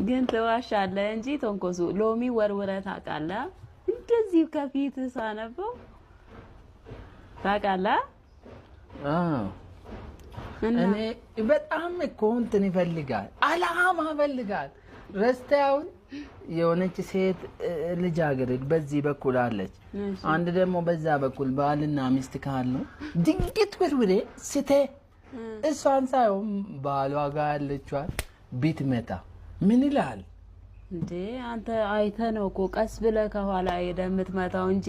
ግን ትዋሻለህ እንጂ ተንኮሱ ሎሚ ወርውረህ ታውቃለህ? እንደዚህ ከፊት ሳነበው ታውቃለህ? አዎ። እና እኔ በጣም እኮ እንትን ይፈልጋል፣ አላማ ይፈልጋል። ረስተህ አሁን የሆነች ሴት ልጃገረድ በዚህ በኩል አለች፣ አንድ ደግሞ በዛ በኩል ባልና ሚስት ካሉ ድንገት ወርውሬ ስቴ እሷን ሳይሆን ባሏ ጋር ያለችዋን ብትመታ ምን ይላል? እንዴ አንተ አይተህ ነው እኮ ቀስ ብለህ ከኋላ ሄደህ የምትመታው እንጂ።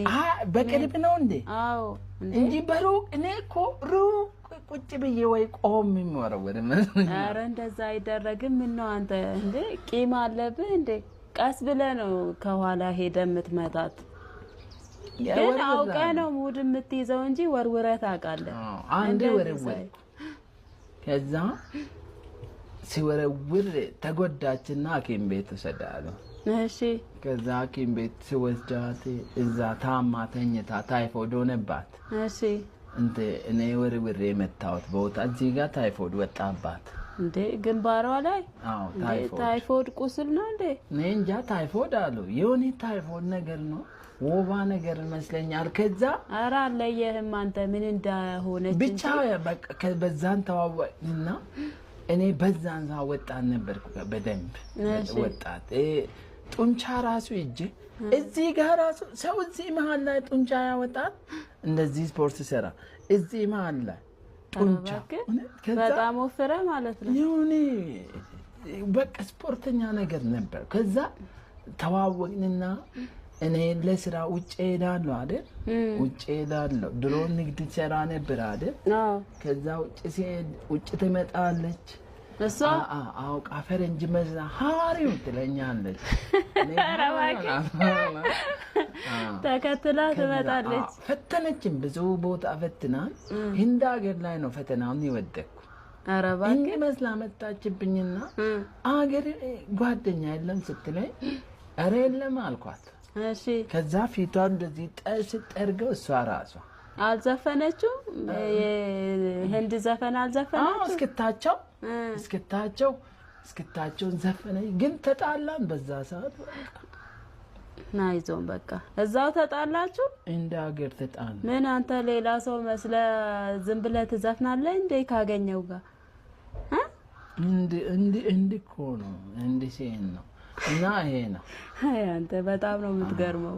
በቅርብ ነው እንዴ? አዎ እንዴ እንጂ በሩቅ እኔ እኮ ሩቅ ቁጭ ብዬ ወይ ቆም የሚወረወር መስሎኛል። ኧረ እንደዛ አይደረግም። ምን ነው አንተ እንዴ ቂም አለብህ እንዴ? ቀስ ብለህ ነው ከኋላ ሄደህ የምትመታት። ግን አውቀህ ነው mood የምትይዘው እንጂ ወርውረህ ታውቃለህ። አዎ፣ አንዴ እንደዚህ ወረወርኩ። ከዛ ሲወረውር ተጎዳችና ሐኪም ቤት ወሰዳለሁ። ከዛ ሐኪም ቤት ሲወስዳት እዛ ታማ ተኝታ ታይፎይድ ሆነባት። እንተ እኔ ወርውሬ የመታሁት ቦታ እዚህ ጋር ታይፎይድ ወጣባት። እንዴ ግንባሯ ላይ? አዎ። እንዴ ታይፎይድ። ታይፎይድ ቁስል ነው እንዴ? እኔ እንጃ ታይፎይድ አሉ፣ የሆነ ታይፎይድ ነገር ነው፣ ወባ ነገር ይመስለኛል። ከዛ ኧረ አለየህም አንተ ምን እንደሆነች ብቻ በቃ በዛን ተዋወቅንና እኔ በዛን ሰዓት ወጣት ነበርኩ፣ በደንብ ወጣት። ጡንቻ ራሱ እጄ እዚህ ጋር ራሱ ሰው እዚህ መሀል ላይ ጡንቻ ያወጣል። እንደዚህ ስፖርት ሰራ እዚህ መሀል ላይ ጡንቻ እባክህ። ከዛ በጣም ወፍረ ማለት ነው። የሆነ በቃ ስፖርተኛ ነገር ነበር። ከዛ ተዋወቅንና እኔ ለስራ ውጭ ሄዳለሁ አይደል? ውጭ ሄዳለሁ። ድሮ ንግድ ሰራ ነበር አይደል? አዎ። ከዛ ውጭ ሲሄድ ውጭ ትመጣለች። እሷ? አውቃ ፈረንጅ መስላ "How are you?" ትለኛለች። እኔ ኧረ እባክህ። ተከትላ ትመጣለች። ፈተነችን፣ ብዙ ቦታ ፈትናል። ህንድ ሀገር ላይ ነው ፈተናውን የወደቅኩ። ኧረ እባክህ። እንዲህ መስላ መጣችብኝና አገር ጓደኛ የለም ስትለኝ ኧረ የለም አልኳት። ከዛ ፊቷ እንደዚህ ስጠርገው እሷ ራሷ አልዘፈነችውም? የህንድ ዘፈን አልዘፈነችውም? እስክታቸው እስክታቸው እስክታቸውን ዘፈነች። ግን ተጣላን በዛ ሰዓት በቃ። አይዞን በቃ እዛው ተጣላችሁ? እንደ ሀገር ተጣላን። ምን አንተ ሌላ ሰው መስለ ዝም ብለህ ትዘፍናለህ እንዴ ካገኘው ጋር? እንዲ እንዲ እንዲ እኮ ነው እንዲ ሲሄድ ነው እና ይሄ ነው። አይ አንተ በጣም ነው የምትገርመው።